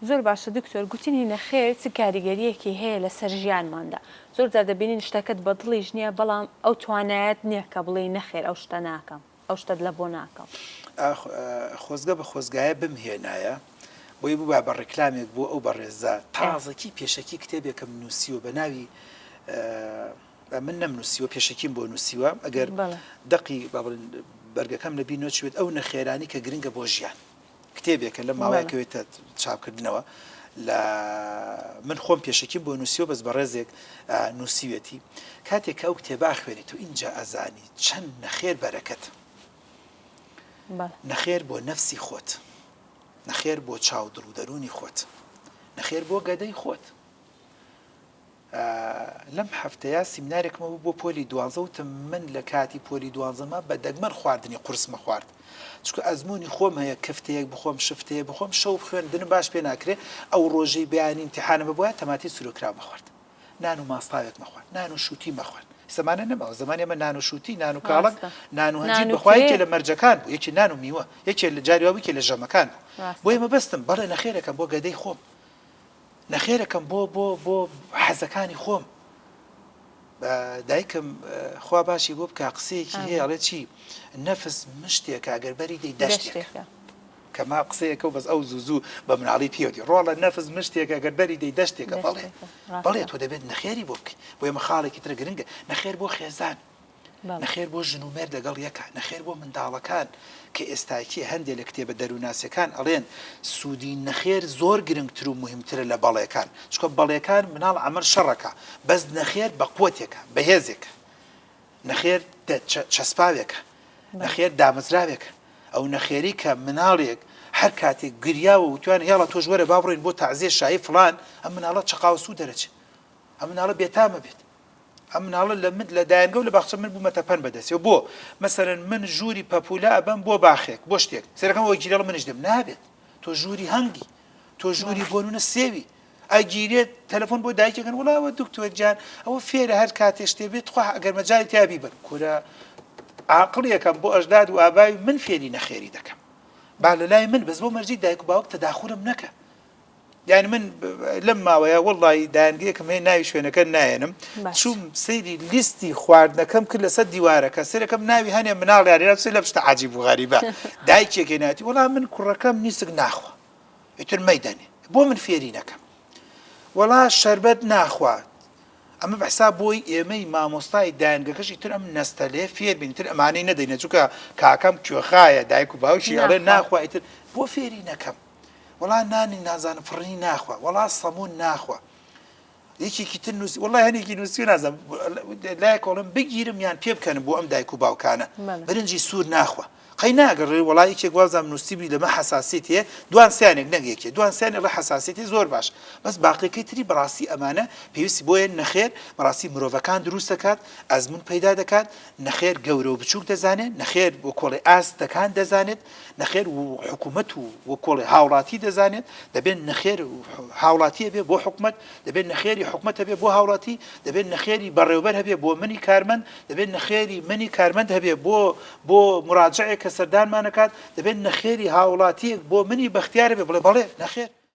زۆر باشە دکتۆر گوتنی نەخێر چ کاریگەریەکی هەیە لەسەر ژیانماندا؟ زۆر جار دەبینین شتەکەت بە دڵیش نیە بەڵام ئەو توانایەت نیە کە بڵێی نەخێر ئەو شتە ناکەم ئەو شتەت لە بۆ ناکەم. ئاخ خۆزگە بە خۆزگایە بمهێنایە بۆی بووبا بە ڕیکلامێک بۆ ئەو بەڕێزە. تازەکی پێشەکی کتێبێکم نووسیوە بە ناوی من نەمنووسیوە پێشەکیم بۆ نووسیوە ئەگەر دەقی با بڵێن بەرگەکەم لە بیر نەچوێت ئەو نەخێرانی کە گرنگە بۆ ژیان. کتێبێکە لەم ماوەیە کەوێتە چاپکردنەوە لە من خۆم پێشەکیم بۆ نووسیوە بەس بەڕێزێک نووسیوێتی کاتێک کە ئەو کتێبە خوێنیت و ئینجا ئەزانی چەند نەخێر بەرەکەت نەخێر بۆ نەفسی خۆت نەخێر بۆ چاو دڵ و دەروونی خۆت نەخێر بۆ گەدەی خۆت لەم هەفتەیە سیمنارێکم هەبوو بۆ پۆلی دوانزە وتم من لە کاتی پۆلی دوانزەما بە دەگمەن خواردنی قورسمە خوارد چونکە ئەزموونی خۆم هەیە کفتەیەک بخۆم شفتەیە بخۆم شەو خوێندنم باش پێ ناکرێ ئەو ڕۆژەی بەیانی ئیمتیحانم هەبوایە تەماتەی سورۆکراوم ئەخوارد نان و ماستاوێکم ئەخوارد نان و شووتیم ئەخوارد زەمانە نەماوە زەمانی ئێمە نان و شووتی نان و کاڵەک ڕاستە نان و هەنجیر نان و بەخوا ترێ یەکێ لە مەرجەکان بوو یەکێ نان و میوە یەکێ لە جاری وا بوو یەکێ لە ژەمەکان بوو ڕاستە بۆیە مەبەستم بەڵێ نەخێرەکەم بۆ گەدەی خۆم نەخێرەکەم بۆ بۆ بۆ حەزەکانی خۆم دایکم خوا باشی بۆ بکە قسەیەکی هەیە ئەڵێ چی نەفس مشتێکە ئەگەر بەری دەی دەشتێکە کەما قسەیەکە و بەس ئەو زوو زوو بە مناڵی پێوتی ڕۆڵە نەفس مشتێکە ئەگەر بەری دەی دەشتێکە بەڵێ بەڵێ تۆ دەبێت نەخێری بۆ بکەی بۆ ئێمە خاڵێکی ترە گرنگە نەخێر بۆ خێزان نەخێر بۆ ژن و مێرد لەگەڵ یەکا، نەخێر بۆ منداڵەکان، کە ئێستاکێ هەندێ لە کتێبە دەروونناسیەکان ئەڵێن سوودی نەخێر زۆر گرنگتر و موهیمترە لە بەڵێکان، چونکە بەڵێکان مناڵ عەمەل شەڕەکا، بەس نەخێر بە قوەتێکە، بەهێزێکە، نەخێر چەسپاوێکە، نەخێر دامەزراوێکە، ئەو نەخێرەی کە مناڵێک هەر کاتێک گریاوە وتویانە یاڵا تۆش وەرە با بڕۆین بۆ تەعزیە شایی فڵان، ئەم مناڵە چەقاوسوو دەرەچێ، ئەم مناڵە بێتامە بێت. ئەم مناڵە لە من لە دایەنگە و لە باخچە من بوومەتە پەن بەدەستیەوە بۆ مەسەلەن من ژووری پەپولە ئەبەم بۆ باخێک بۆ شتێک سەرەکەم ئەوە گیرێڵە منیش دێم نابێت تۆ ژووری هەنگی تۆ ژووری بۆ نونە سێوی ئەگیرێت تەلەفۆن بۆ دایکێکن وڵاوە دکتۆر گیان ئەوە فێرە هەر کاتێ شتێ بێت خوا ئەگەر مەجای تیا بیبن کورە عاقڵیەکەم بۆ ئەژداد و ئابای من فێری نەخێری دەکەم با لە لای من بەس بۆ مەرجی دایک و باوک تەداخولم نەکە یانی من لەم ماوەیە وەڵڵاهی دایەنگەیەکم هەیە ناوی شوێنەکە نایەنم چووم سەیری لیستی خواردنەکەم کرد لەسەر دیوارەکە سەرەکەم ناوی هەنێ مناڵیان هێنا سەیر لەم شتە عەجیب و غەریبە دایکێک هێناتی وەڵا من کوڕەکەم نیسک ناخوا ئیتر مەیدەنێ بۆ من فێری نەکەم وەڵا شەربەت ناخوات ئەمە بە حساب بۆی ئێمەی مامۆستای دایەنگەکەش ئیتر ئەم نەستەلێ فێر بین ئیتر ئەمانەی نەدەینە چونکە کاکەم کوێخایە دایک و باوکی ئەڵێ ناخوا ئیتر بۆ فێری نەکەم وەڵا نانی نازانم فڕنی ناخوا وەڵا سەمون ناخوا یەکێکی تر نووسی وەڵا هەنێکی نووسی نازانم لای کۆڵم بگیرم یان پێ بکەنم بۆ ئەم دایک و باوکانە برنجی سوور ناخوا قەی ناگەڕێ وەڵا یەکێک وازام نووسیبی لەمە حەساسیت هەیە دوان سیانێک نەک یەکێ دوان سیانێک لە حەساسیت هەیە زۆر باش بەس باقیەکەی تری بەڕاستی ئەمانە پێویستی بۆیە نەخێر بەڕاستی مرۆڤەکان دروست دەکات ئەزمون پەیدا دەکات نەخێر گەورە و بچووک دەزانێت نەخێر بۆ کۆڵی ئاستەکان دەزانێت نەخێر و حکومەت و وەکۆڵێ هاوڵاتی دەزانێت، دەبێت نەخێر هاوڵاتی هەبێ بۆ حکومەت، دەبێت نەخێری حکومەت هەبێ بۆ هاوڵاتی، دەبێت نەخێری بەڕێوبەر هەبێ بۆ منی کارمەند، دەبێت نەخێری منی کارمەند هەبێ بۆ بۆ مراجعێک کە سەردانمان ئەکات، دەبێت نەخێری هاوڵاتیەک بۆ منی بەختیار هەبێ بڵێ بەڵێ نەخێر.